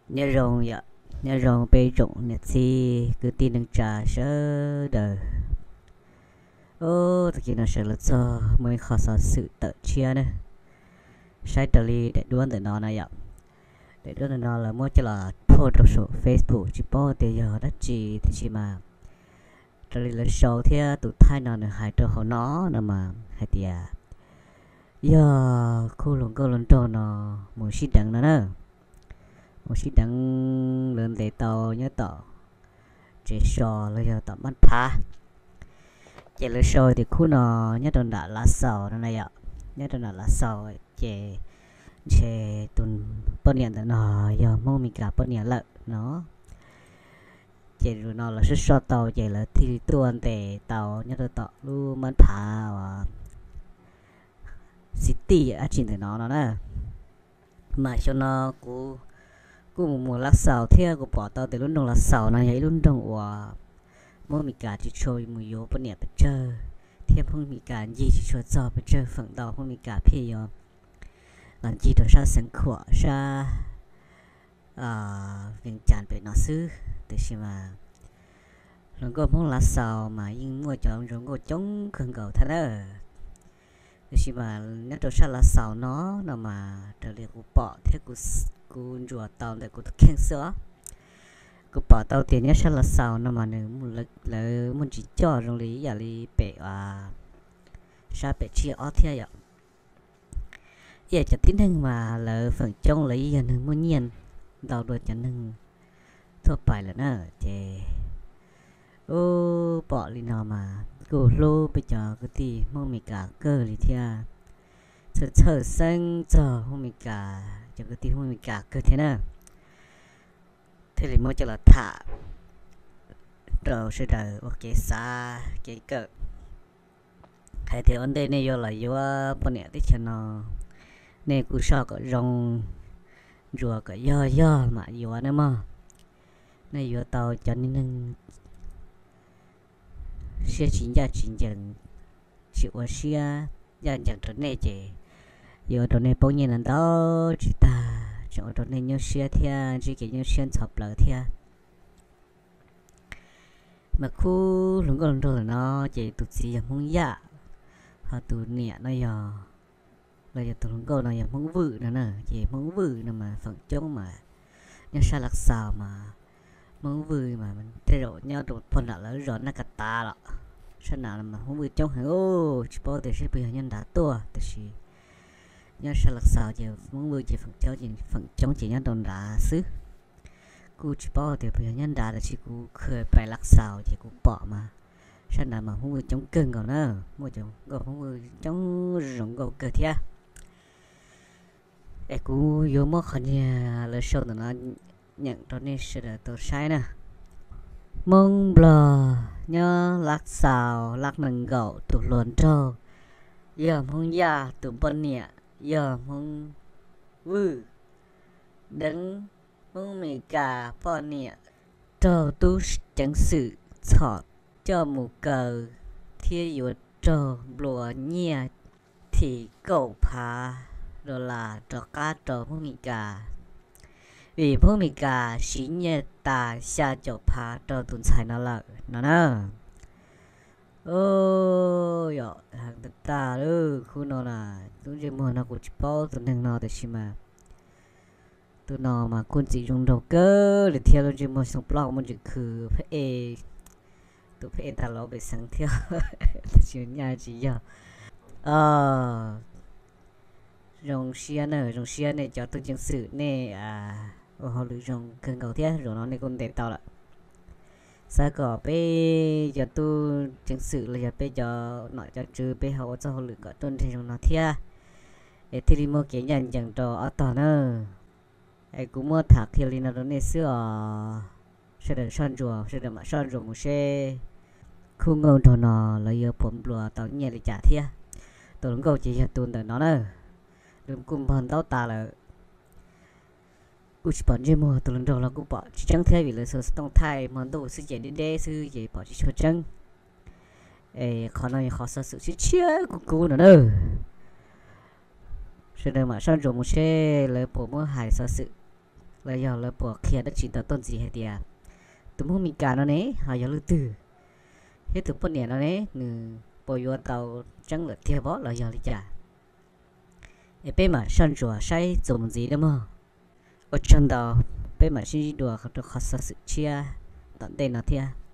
Nyob zoo yom, nyob zoo peb tsoom niam txiv kwv tij neej tsa sawv daws. Ub, tag kis no sawv los txog muaj ib qho xov xwm tawm tshiab na, saib raws li daim duab ntawm no na yom. Daim duab ntawm no lawv muab coj los post rau saum Facebook, tsis paub tias yog dab tsi tiam sis mas raws li lawv sau thiab tus thaij no nws hais rau hauv no no mas hais tias yog khub hluas nkauj hluas nraug no mus sib deev no na, mus sib deev, lawv ntes tau nyob tom tsev so los yog tom mab phav. Ces lawv sau tias khub no nyob rau nram Lav Xaus no na yom, nyob rau nram Lav Xaus. Ces ntshe tus poj niam ntawm no yog Hmoob Mes Kas poj niam lawm no. Ces zaum no lawv soj soj tau ces lawv thiaj li tuaj ntes tau nyob rau tom lub mab phav uas City dab tsi ntawm no no na. Mas xyoo no kuv kuj mus mus Lav Xaus thiab kuv pom tau tias lub nroog Lav Xaus no yog ib lub nroog uas Hmoob Mes Kas tsis tshua mus yuav poj niam pes tsawg, thiab Hmoob Mes Kas ncig tsis tshua txog pes tsawg, feem ntau Hmoob Mes Kas pheej yuav los ncig rau sab Xeev Khuam sab Vees Cas pem no xwb. Tiam sis mas hluas nkauj Hmoob Lav Xaus mas yeej muaj cov hluas nkauj coob kawg nkaus thiab na. Tiam sis mas nyob rau sab Lav Xaus no no mas raws li kuv pom thiab kuv ntsuas tau ntawm kuv tus kheej xwb os, kuv pom tau tias nyob sab Lav Xaus no mas nws, lawv muaj ntsis coj zoo li ib yam li pem sab pem tsiaj ob thiab yom. Ib yam cov tib neeg mas lawv feem coob lawv yeej yog neeg muaj nyiaj ntau dua cov neeg thuaj pais lawm na. Ces ub, pom li no mas kuj hlub peb cov kwv tij Hmoob Mes Kas kawg li thiab, txhawj txhawj xeeb txog Hmoob Mes Kas, cov kwv tij Hmoob Mes Kas kawg thiab na. Thiaj li muab coj los tham rau sawv daws ua kev xav kev kawm hais tias ua ntej nej yuav los yuav poj niam teb chaws no, nej kuj soj kom zoo, ntsuas kom yog yog mam yuav nawb mog. Nej yuav tau cov neeg siab tsis ncaj tsis ncees, tsis ua siab ncaj ncees rau nej ces yuav ua rau nej poob nyiaj ntau ntau tsis tag, tseem ua rau nej nyuaj siab thiab ntsib kev nyuaj siab ntxhov plawv thiab. Mas khub hluas nkauj hluas nraug ntawm no ces tus txiv yog Hmoob Yaj, ho tus niam no yog, los yog tus hluas nkauj no yog Hmoob Vwj no na. Ces Hmoob Vwj no mas feem coob mas nyob sab Lav Xaus mas Hmoob Vwj mas tej zaum nyob rau pog nram lawv zos Naj Kas Tav los sab nrad mas Hmoob Vwj coob heev. Tsis paub tias seb puas yog nyob nrad tuaj, tiam sis nyob sab Lav Xaus ces Hmoob Vwj ces feem coob ces nyob rau nrad xwb. Kuj tsis paub tias puas yog nyob nrad, tab sis kuv kha pais Lav Xaus ces kuv pom mas sab nrad mas Hmoob Vwj coob kawg nkaus na, muaj cov nkauj Hmoob Vwj coob zoo nkauj kawg thiab. Es kuv yuav muab qhov niag lawv sau ntawm no nyeem rau nej sawv daws tau saib na. Hmoob Nplog nyob Lav Xaus, Lav Nees Nkaum tus hluas nraug yog Hmoob Yaj, tus poj niam yog Hmoob Vwj, deev Hmoob Mes Kas poj niam raug tub ceev xwm txhom coj mus kaw thiab yuav raug nplua nyiaj thim kaum phav dollar rov qab rau Hmoob Mes Kas, vim Hmoob Mes Kas siv nyiaj tas xya caum phav rau tus ntxhais no lawm no na. Yog heev tag tag lawm khub no na. Lub ntsej muag no kuv tsis paub tus neeg no, tab sis mas tus no mas kuj ntxim zoo nraug kawg li thiab, lub ntsej muag xyoo plaub muaj ntsis khw phab ej, tus phab ej tag los pem xeev thiab, tab sis nyaj tsis yog. Zoo siab na, zoo siab nej cov tub ceev xwm nej ua hauj lwm zoo kawg nkaus thiab, zaum no nej kuj ntes tau lawm. Xav kom peb cov tub ceev xwm los yog peb cov nom cov tswv peb ho ua txoj hauj lwm kom ruaj nreg zoo no thiab, es thiaj li muaj kev ncaj ncees rau ob tog na. Es kuv muab tham qhia li no rau nej xwb os. Sawv daws soj ntsuas, sawv daws mam soj ntsuas mus seb khub nkauj nraug no lawv yuav puas nplua tau nyiaj li cas thiab. Tus hluas nkauj ces yog tus ntawm no na, nws kuj npog ntaub tas lawm. Kuj tsis pom ntsej muag, tus hluas nraug los kuj pom tsis tseeb thiab vim lawv xuas xov tooj thaij hmo ntuj xwb ces deb deb xwb ces pom tsis tshua tseeb. Es qhov no yog qhov xov xwm tshiab tshiab kub kub no na. Sawv daws mam soj ntsuas mus seb lawv puas muab hais xov xwm los yog lawv puas qhia dab tsi tau tuaj ntxiv hais tias tus Hmoob Mes Kas no ne ho yog leej twg, thiab tus poj niam no ne nws puas yuav tau tseeb lawm tiag pom los yog li cas? Es peb mam soj ntsuam saib txuas mus ntxiv nawb mog. Ua tsaug ntau, peb mam sib ntsib dua rau qhov xov xwm tshiab tom ntej no thiab.